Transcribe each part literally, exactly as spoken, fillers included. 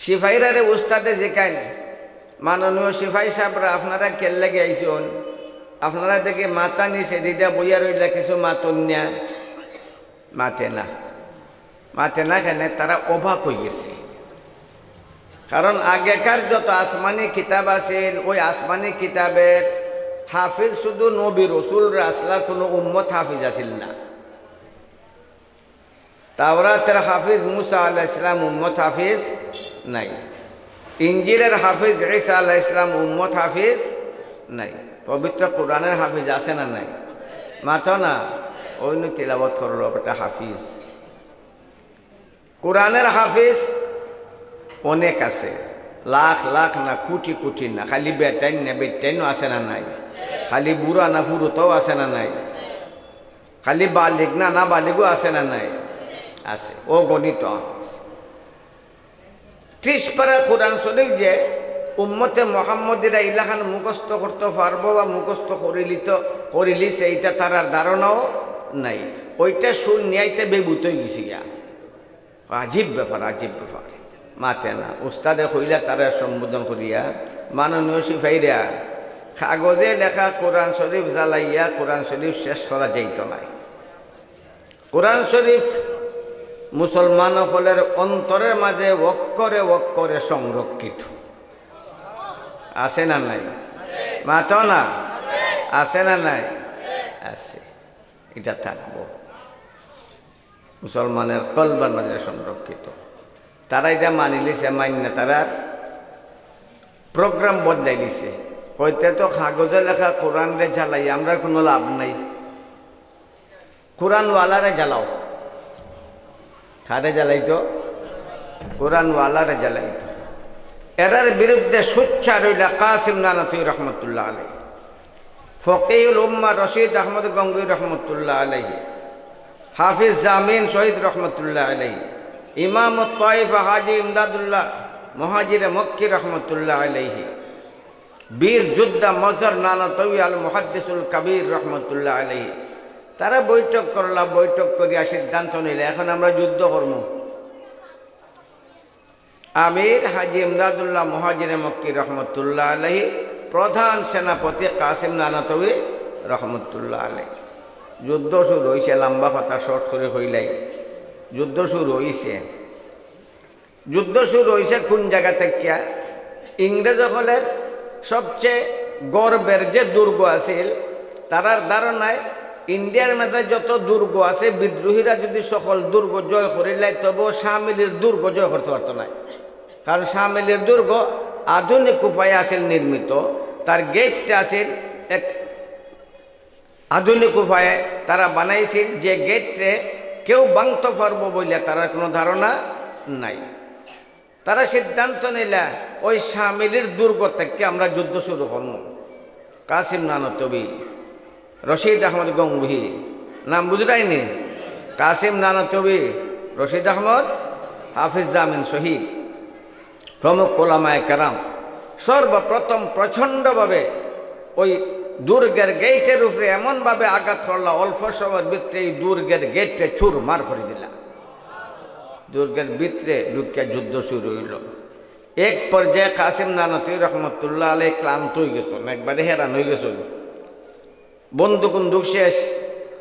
সিপাহীরারে উস্তাদে জিকাইন, "মাননীয় সিপাহী সাবরা, আপনারা কেল্লাগি আইছইন? আপনারা দেখি মাথা নিচে দিদা বইয়া রইলা, কিছু মাতইন না।" মাতে না। মাতে না কেনে? তারা অবাক অইগেছে। কারণ আগেকার যত আসমানি কিতাব আছিল, ওই আসমানি কিতাবের হাফিজ শুধু নবী রসুলরা আছলা, কুনু উম্মত হাফিজ আছিল না। তাওরাতের হাফিজ মুসা আলাইহিস সালাম উম্মত হাফিজ নাই। ইঞ্জিলের হাফিজ ঈসা আলাইহিস সালাম উম্মত হাফিজ নাই। পবিত্র কোরআনের হাফিজ আছে না নাই? মাতো না। অইন্য তিলাওয়াত করলো বেটা হাফিজ। কোরআনের হাফিজ অনেক আছে, লাখ লাখ না, কুটি কুটি না। খালি বেটাইন না, বেটাইনও আছে না নাই? খালি বুড়া না, ফুরুতাও আছে না নাই? খালি বালিগ না, না বালিগও আছে না নাই? আছে। অগণিত হাফিজ। ত্রিশ পারা কোরআন শরীফ যে উম্মতে মোহাম্মদীরা ইলাখান মুখস্থ করতে পারবো বা মুখস্থ করিলিত, করিলিছে, এইটা তারার ধারণাও নাই। ওইটা শুনিয়া ইতা বেবুত অইগেছে গিয়া। আজীব ব্যাপার, আজীব ব্যাপার। মাতে না। উস্তাদে কইলা তারা সম্বোধন করিয়া, "মাননীয় সিপাহীরা, কাগজে লেখা কোরআন শরীফ জ্বালাইয়া কোরআন শরীফ শেষ করা যাইতো নায়। কোরআন শরীফ মুসলমান অকলের অন্তরের মাঝে অক্ষরে অক্ষরে সংরক্ষিত।" আছে না নাই? মাতো না। আছে না নাই? আছে। ইটা থাকবো। মুসলমানের কলবর মাঝে সংরক্ষিত। তারা ইটা মানিলিছে, মাইন না, তারা program বদলাই দিছে। কইতে তো কাগজে লেখা কোরআনরে জ্বালাই, আমরা কুনু লাভ নাই। কোরআনওয়ালারে জ্বালাও। কারে জ্বালাইতো? কোরআনওয়ালারে জ্বালাইতো। এরার বিরুদ্ধে সোচ্চার অইলা কাসিম নানতবী রহমতুল্লাহ আলাইহি, ফকিহুল উম্মাহ রশিদ আহমদ গঙ্গুহি রহমতুল্লাহ আলাইহি, হাফিজ জামিন শহীদ রহমতুল্লাহ আলাইহি, ইমাম তাইফা হাজি ইমদাদুল্লাহ মুহাজিরে মক্কি রহমতুল্লাহ আলাইহি, বীর যোদ্ধা মজহর নানতবী আল মুহাদ্দিসুল কবির রহমতুল্লাহ আলাইহি। তারা বৈঠক করলা, বৈঠক করিয়া সিদ্ধান্ত নিলে, "এখন আমরা যুদ্ধ করমু।" আমির হাজি ইমদাদুল্লাহ মুহাজিরে মক্কি রহমতুল্লাহ আলাইহি, প্রধান সেনাপতি কাসিম নানতবী রহমতুল্লাহ আলাইহি। যুদ্ধ শুরু অইছে, লম্বা কথা short করি কইলাই, যুদ্ধ শুরু অইছে। যুদ্ধ শুরু অইছে কুন জাগা থাকিয়া? ইংরেজ অকলের সবচেয়ে গর্বের যে দুর্গ আছিল, তারার ধারণায় ইন্ডিয়ার মাঝে যত দুর্গ আছে, বিদ্রোহীরা যদি সকল দুর্গ জয় করিলায়, তবুও শামিলির দুর্গ জয় করতে পারতো নায়। কারণ শামিলির দুর্গ আধুনিক উপায়ে আছিল নির্মিত, তার গেটটা আছিল এক আধুনিক উপায়ে তারা বানাইছিল, যে গেটরে কেউ ভাঙতে পারবো বইলা তারার কুনু ধারণা নাই। তারা সিদ্ধান্ত নিলা, "ওই শামিলির দুর্গ থাকিয়া আমরা যুদ্ধ শুরু করমু।" কাসিম নানতবী, রশিদ আহমদ গঙ্গুহি, নাম বুঝরায়নি? কাসিম নানতবী, রশিদ আহমদ, হাফিজ জামিন শহীদ, প্রমুখ ওলামায়ে কেরাম সর্বপ্রথম প্রচণ্ডভাবে ওই দুর্গের গেটের উপরে এমনভাবে আঘাত করলা, অল্প সময়ের ভিতরে এই দুর্গের গেটটা চুরমার করি দিলা। দুর্গের ভিতরে ঢুকিয়া যুদ্ধ শুরু অইলো। এক পর্যায়ে কাসিম নানতবী রহমতুল্লাহ আলাইহি ক্লান্ত অইগেছইন, একবারে হেরান অইগেছইন। বন্দুক উন্দুক শেষ,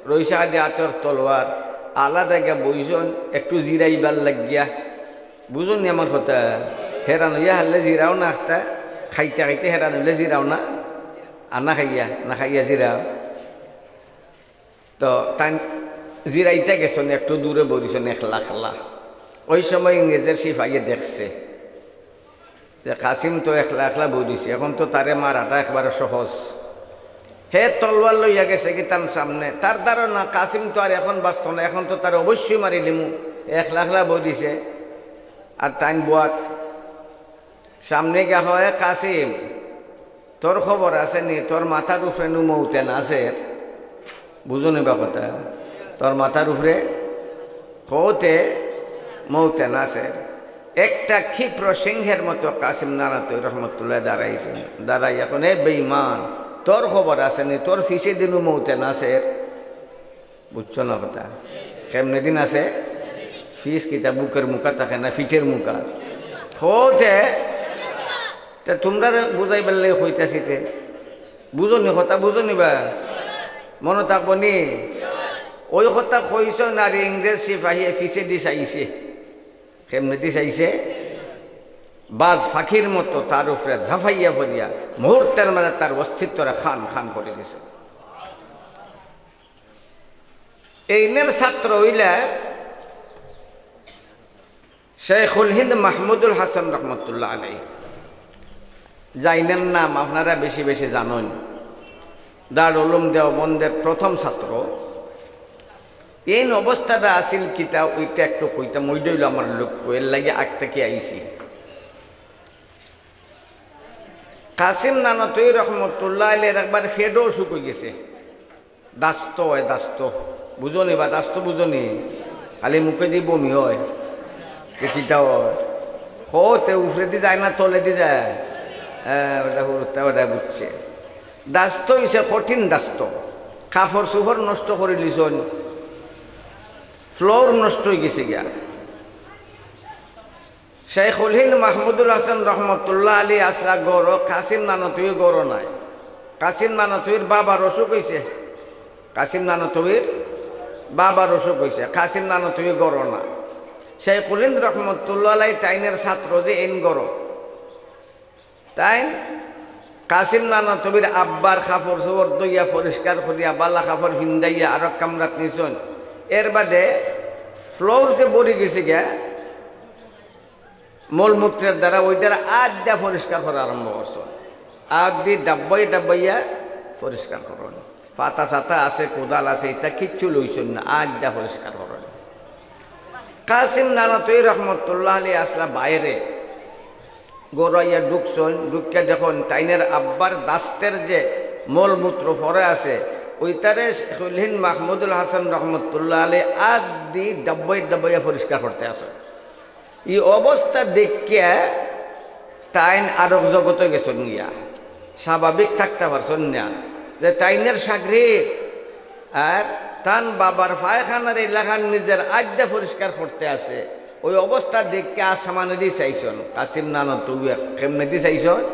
রইছে খালি আতর তলোয়ার। আলাদা গিয়া বইছইন একটু জিরাইবার লাগিয়া। বুঝছইননি আমার কথা? হেরান অইয়া হারলে জিরাও না একটা, খাইতে খাইতে হেরান অইলে জিরাও না, আর না খাইয়া, না খাইয়া জিরাও। তো তাইন জিরাইতে গেছইন, একটু দূরে বইছইন একলা একলা। ওই সময় ইংরেজের সিপাহীয়ে দেখছে যে কাসিম তো একলা একলা বই দিছে, এখন তো তারে মারাটা একবারে সহজ। হে তলোয়ার লইয়া গেছেগি তান সামনে, তার ধারণা কাসিম তো আর এখন বাঁচতো না, এখন তো তারে অবশ্যই মারিলিমু, একলা একলা বই দিছে। আর তাইন বওয়াত সামনে গিয়া কয়, "কাসিম, তোর খবর আছে নি? তোর মাথার উপরে নু মৌতে নাসের।" বুঝছইননি বা কথা? তোর মাথার উপরে কওতে মৌতে নাসের। একটা ক্ষিপ্র সিংহের মতো কাসিম নানতবী রহমতুল্লাহ দাঁড়াইছইন। দাঁড়াইয়া কইন, "এ বেঈমান, তোর খবর আছে নি? তোর পিছেদি নু মৌতে নাসের।" বুঝছো না কথা? কেমনেদি নাসে? পিছ কিতা বুকের মুখা থাকে না, পিঠের মুখা? কওতে, তে তুমরারে বুঝাইবার লাগি কইতাছি তে। বুঝো নি কথা, বুঝো নি বা? মনো থাকবো নি? ওই কথা কইছইন আর ইংরেজ সিপাহীয়ে পিছেদি চাইছে। কেমনেদি চাইছে? বাজ পাখির মতো তার উপরে ঝাঁপাইয়া পড়িয়া মুহূর্তের মাঝে তার অস্তিত্বরে খান খান করি দিছে। এইনর ছাত্র অইলা শেখুল হিন্দ মাহমুদুল হাসান রহমতুল্লাহ আলাইহি। যাইনর নাম আপনারা বেশি বেশি জানইন, দারুল উলুম দেওবন্দের প্রথম ছাত্র। এইন অবস্থাটা আছিল কিতা, ওইটা একটু কইতাম, ওইটা অইলো আমার লক্ষ্য, এর লাগি আগ থাকি আইছি। কাসিম নানতবী রহমতুল্লাহ আলাইহির একবার পেটও অসুখ অইগেছে। দাস্ত অয়, দাস্ত। বুঝো নি বা, দাস্ত বুঝো নি? খালি মুখেদি বমি অয়। তে কিতা অয়? কওতে উপরেদি যায় না তলেদি যায়? হ্যাঁ, ওটা হুরুতা, ওটা বুঝছে। দাস্ত অইছে, কঠিন দাস্ত। কাপড় চোপড় নষ্ট করিলিছইন, ফ্লোর নষ্ট অইগেছে গিয়া। শেখুল হিন্দ মাহমুদুল হাসান রহমতুল্লাহ আলাইহি আছলা ঘরো, কাসিম নানতবী ঘরো নাই। কাসিম নানতবীর বাবার অসুখ অইছে। কাসিম নানতবীর বাবার অসুখ অইছে, কাসিম নানতবী ঘরো না। শেখুল হিন্দ রহমতুল্লাহ আলাইহি তাইনর ছাত্র যে এইন ঘরো। তাইন কাসিম নানতবীর আব্বার কাপড় চোপড় ধইয়া পরিষ্কার করিয়া বালা কাপড় ফিন্দাইয়া আরক কামরাত নিছইন। এর বাদে ফ্লোর যে ভরি গেছে গিয়া মলমূত্রের দ্বারা, ওইটার আত দিয়া পরিষ্কার করা আরম্ভ করছইন। আত দি ডাব্বাই ডাব্বাইয়া পরিষ্কার করইন। পাতা সাতা আছে, কোদাল আছে, ইতা কিচ্ছু লইছইন না, আত দিয়া পরিষ্কার করইন। কাসিম নানতবী রহমতুল্লাহ আলাইহি আছলা বাইরে, ঘরো আইয়া ঢুকছইন, ঢুকিয়া দেখইন তাইনর আব্বার দাস্তের যে মলমূত্র পড়ে আছে, ওইটারে শেখুল হিন্দ মাহমুদুল হাসান রহমতুল্লাহ আলাইহি আত দি ডাব্বাই ডাব্বাইয়া পরিষ্কার করতে আছে। ই অবস্থা দেখিয়া তাইন আরক জগতো গেছইন গিয়া, স্বাভাবিক থাকতা পারছইন না। যে তাইনর শাগরিদ আর তান বাবার পায়খানার এলাকার নিজের আত দিয়া পরিষ্কার করতে আছে, ওই অবস্থা দেখিয়া আসমানেদি চাইছইন। কাসিম নানতবী কেমনেদি চাইছইন?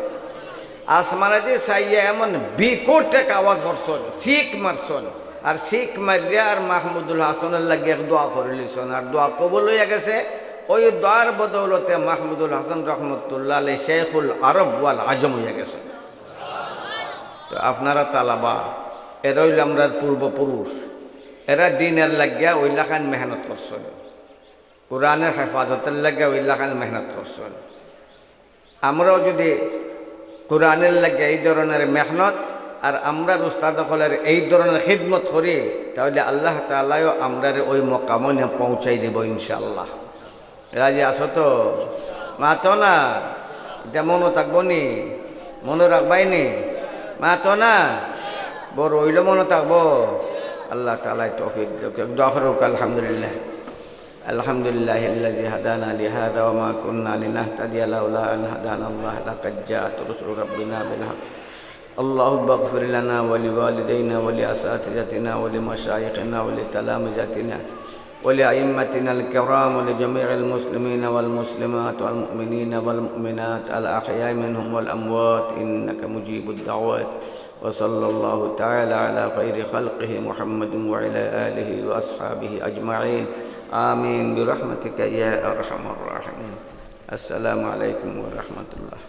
আসমানেদি চাইয়া এমন বিকট এক আওয়াজ করছইন, চিক মারছইন। আর চিক মারিয়া আর মাহমুদুল হাসানর লাগি এক দোয়া করিলিছইন, আর দোয়া কবুল অইয়া গেছে। ওই দোয়ার বদৌলতে মাহমুদুল হাসান রহমতুল্লাহ আলাইহি শেখুল আরব ওয়াল আজম অইয়া গেছইন। তো আপনারা তালাবা, এরা অইলো আমরার পূর্বপুরুষ, এরা দ্বীনর লাগিয়া ওইলাখান মেহনত করছইন, কোরআনর হেফাজতর লাগিয়া ওইলাখান মেহনত করছইন। আমরাও যুদি কোরআনর লাগিয়া এই ধরনের মেহনত আর আমরার উস্তাদ অকলর এই ধরনের খিদমত করি, তাহলে আল্লাহ তাআলায়ও আমরারে ওই মকামো নিয়া পৌঁছাই দিবো ইনশাআল্লাহ। রাজি আছো তো? মাতো না। ইটা মনো থাকবো নি? মনো রাখবায় নি? মাতো না। বড় অইলে মনো থাকবো। আল্লাহ তাআলায় তৌফিক দেউক। দোয়া করউক, আলহামদুলিল্লাহ। الحمد لله الذي هدانا لهذا وما كنا لنهتدي لولا أن هدانا الله، لقد جاءت رسل ربنا بالحق. اللهم اغفر لنا ولوالدينا ولأساتذتنا ولمشايخنا ولتلامذتنا ولأئمتنا الكرام ولجميع المسلمين والمسلمات والمؤمنين والمؤمنات الأحياء منهم والأموات إنك مجيب الدعوات. وصلى الله تعالى على خير خلقه محمد وعلى آله وأصحابه أجمعين. آمين برحمتك يا أرحم الراحمين. السلام عليكم ورحمة الله.